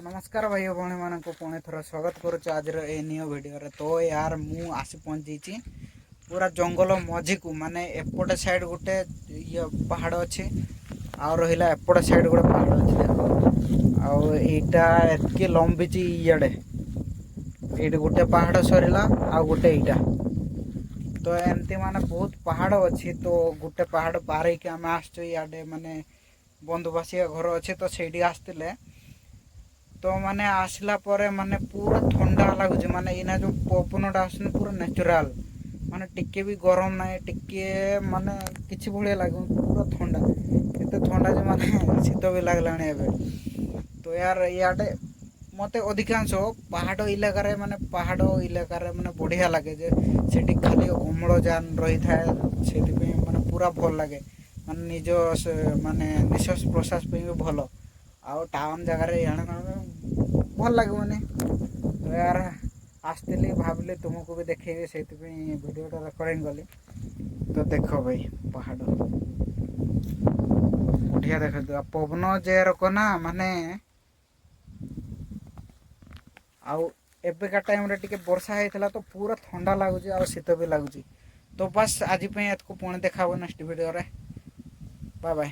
ନମସ୍କାର ଭାଇ ଭଉଣୀମାନଙ୍କୁ, ପୁଣି ଥରେ ସ୍ୱାଗତ କରୁଛୁ ଆଜିର ଏ ନ୍ୟୁ ଭିଡ଼ିଓରେ। ତ ୟାର, ମୁଁ ଆସି ପହଞ୍ଚିଛି ପୁରା ଜଙ୍ଗଲ ମଝିକୁ। ମାନେ ଏପଟେ ସାଇଡ଼୍ ଗୋଟେ ଇଏ ପାହାଡ଼ ଅଛି, ଆଉ ରହିଲା ଏପଟେ ସାଇଡ଼୍ ଗୋଟେ ପାହାଡ଼ ଅଛି, ଦେଖ। ଆଉ ଏଇଟା ଏତିକି ଲମ୍ବିଛି ଇଆଡ଼େ। ଏଇଠି ଗୋଟେ ପାହାଡ଼ ସରିଲା, ଆଉ ଗୋଟେ ଏଇଟା। ତ ଏମିତି ମାନେ ବହୁତ ପାହାଡ଼ ଅଛି। ତ ଗୋଟେ ପାହାଡ଼ ପାର ହେଇକି ଆମେ ଆସିଛୁ ଇଆଡ଼େ। ମାନେ ବନ୍ଧୁବାସିଆ ଘର ଅଛି, ତ ସେଇଠି ଆସିଥିଲେ। ତ ମାନେ ଆସିଲା ପରେ ମାନେ ପୁରା ଥଣ୍ଡା ଲାଗୁଛି। ମାନେ ଏଇନା ଯୋଉ ପବନଟା ଆସୁନି, ପୁରା ନ୍ୟାଚୁରାଲ। ମାନେ ଟିକେ ବି ଗରମ ନାହିଁ, ଟିକେ ମାନେ କିଛି ଭଳିଆ ଲାଗୁନି। ପୁରା ଥଣ୍ଡା, ଏତେ ଥଣ୍ଡା ଯେ ମାନେ ଶୀତ ବି ଲାଗିଲାଣି ଏବେ। ତ ୟାର, ଇଆଡ଼େ ମୋତେ ଅଧିକାଂଶ ପାହାଡ଼ ଇଲାକାରେ, ମାନେ ପାହାଡ଼ ଇଲାକାରେ ମାନେ ବଢ଼ିଆ ଲାଗେ ଯେ ସେଠି ଖାଲି ଅମ୍ଳଜାନ ରହିଥାଏ। ସେଥିପାଇଁ ମାନେ ପୁରା ଭଲ ଲାଗେ। ମାନେ ନିଜ ମାନେ ନିଶ୍ୱାସ ପ୍ରଶ୍ୱାସ ପାଇଁ ବି ଭଲ। ଆଉ ଟାଉନ୍ ଜାଗାରେ ଇଆଡ଼େ ଭଲ ଲାଗିବନି। ତ ୟାର, ଆସିଥିଲି, ଭାବିଲି ତୁମକୁ ବି ଦେଖେଇବି, ସେଇଥିପାଇଁ ଭିଡ଼ିଓଟା ରେକର୍ଡ଼ିଂ କଲି। ତ ଦେଖ ଭାଇ, ପାହାଡ଼ ବଢ଼ିଆ ଦେଖାଯାଉ। ଆଉ ପବନ ଯେ ରକ ନା ମାନେ। ଆଉ ଏବେକା ଟାଇମ୍ରେ ଟିକେ ବର୍ଷା ହେଇଥିଲା, ତ ପୁରା ଥଣ୍ଡା ଲାଗୁଛି ଆଉ ଶୀତ ବି ଲାଗୁଛି। ତ ବାସ୍, ଆଜି ପାଇଁ ଏତକୁ। ପୁଣି ଦେଖା ହବ ନେକ୍ସଟ ଭିଡ଼ିଓରେ। Bye bye.